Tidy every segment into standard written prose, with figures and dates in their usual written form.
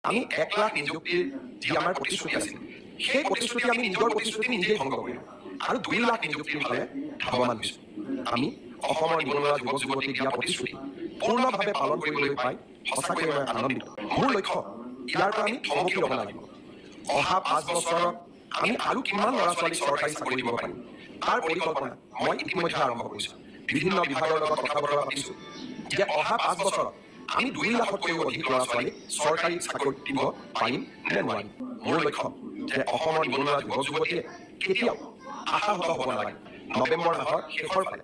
আমি 1 লাখ নিযুক্তিৰ যি আমাৰ প্ৰতিশ্ৰুতি আছিল, সেই প্ৰতিশ্ৰুতি আমি নিজৰ প্ৰতিশ্ৰুতি নিজেই ভংগ কৰিলোঁ আৰু 2 লাখ নিযুক্তিৰ ফালে ধাৱমান হৈছোঁ। আমি অসমৰ নিবনুৱা যুৱক যুৱতীক দিয়া প্ৰতিশ্ৰুতি পূৰ্ণভাৱে পালন কৰিবলৈ পাই সঁচাকৈয়ে মই আনন্দিত। মোৰ লক্ষ্য, ইয়াৰ পৰা আমি থমকি ৰ'ব নালাগিব। অহা 5 বছৰত আমি আৰু কিমান ল'ৰা ছোৱালীক চৰকাৰী চাকৰি দিব পাৰিম, তাৰ পৰিকল্পনা মই ইতিমধ্যে আৰম্ভ কৰিছোঁ। বিভিন্ন বিভাগৰ লগত কথা বতৰা পাতিছোঁ যে অহা 5 বছৰত আমি 2 লাখতকৈও অধিক ল'ৰা ছোৱালীক চৰকাৰী চাকৰি দিব পাৰিম নে নোৱাৰিম। মোৰ লক্ষ্য যে অসমৰ নিবনুৱা যুৱক যুৱতীয়ে কেতিয়াও আশাহত হ'ব নালাগে। নৱেম্বৰ মাহৰ শেষৰ ফালে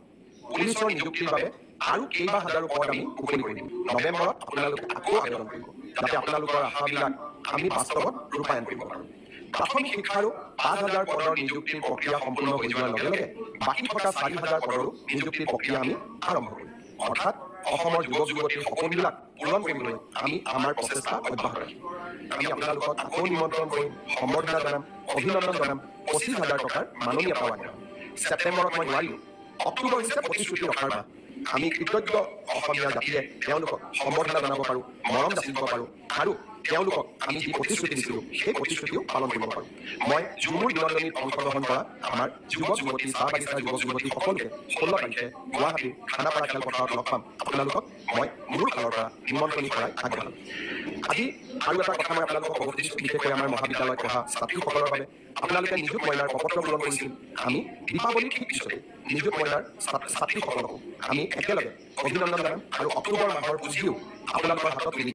পুলিচৰ নিযুক্তিৰ বাবে আৰু কেইবা হাজাৰো পদ আমি মুকলি কৰি দিম। নৱেম্বৰত আপোনালোকে আকৌ আবেদন কৰিব, যাতে আপোনালোকৰ আশাবিলাক আমি বাস্তৱত ৰূপায়ণ কৰিব পাৰোঁ। প্ৰাথমিক শিক্ষাৰো 5,000 পদৰ নিযুক্তিৰ প্ৰক্ৰিয়া সম্পূৰ্ণ হৈ যোৱাৰ লগে লগে বাকী থকা 4,000 পদৰো নিযুক্তিৰ প্ৰক্ৰিয়া আমি আৰম্ভ কৰিম। অৰ্থাৎ অসমৰ যুৱক যুৱতীৰ সপোনবিলাক পূৰণ কৰিবলৈ আমি আমাৰ প্ৰচেষ্টা অব্যাহত ৰাখিম। আমি আপোনালোকক আকৌ নিমন্ত্ৰণ কৰিম, সম্বৰ্ধনা জনাম, অভিনন্দন জনাম, 25,000 টকাৰ মাননি এটাও আগবঢ়াম। ছেপ্টেম্বৰত মই নোৱাৰিলোঁ। অক্টোবৰ হৈছে প্ৰতিশ্ৰুতি ৰখাৰ মাহ। আমি কৃতজ্ঞ অসমীয়া জাতিয়ে তেওঁলোকক সম্বৰ্ধনা জনাব পাৰোঁ, মৰম যাচিব পাৰোঁ আৰু তেওঁলোকক আমি যি প্ৰতিশ্ৰুতি দিছিলোঁ, সেই প্ৰতিশ্ৰুতিও পালন কৰিব পাৰোঁ। মই ঝুমুৰ বিনন্দনীত অংশগ্ৰহণ কৰা আমাৰ যুৱক যুৱতী, চাহ বাগিচাৰ যুৱক যুৱতী সকলোকে 16 তাৰিখে গুৱাহাটীৰ খানাপাৰা খেলপথাৰত লগ পাম। আপোনালোকক মই মোৰ ফালৰ পৰা নিমন্ত্ৰণী কৰাই আগবঢ়ালোঁ। আজি আৰু এটা কথা মই আপোনালোকক ক'ব খুজিছোঁ, বিশেষকৈ আমাৰ মহাবিদ্যালয়ত পঢ়া ছাত্ৰীসকলৰ বাবে। আপোনালোকে নিযুত মইনাৰ প্ৰপত্ৰ পূৰণ কৰিছিল। আমি দীপাৱলীৰ ঠিক পিছতে নিযুত মইনাৰ ছাত্ৰীসকলকো আমি একেলগে অভিনন্দন জনাম আৰু অক্টোবৰ মাহৰ পুঁজিও আপোনালোকৰ হাতত তুলি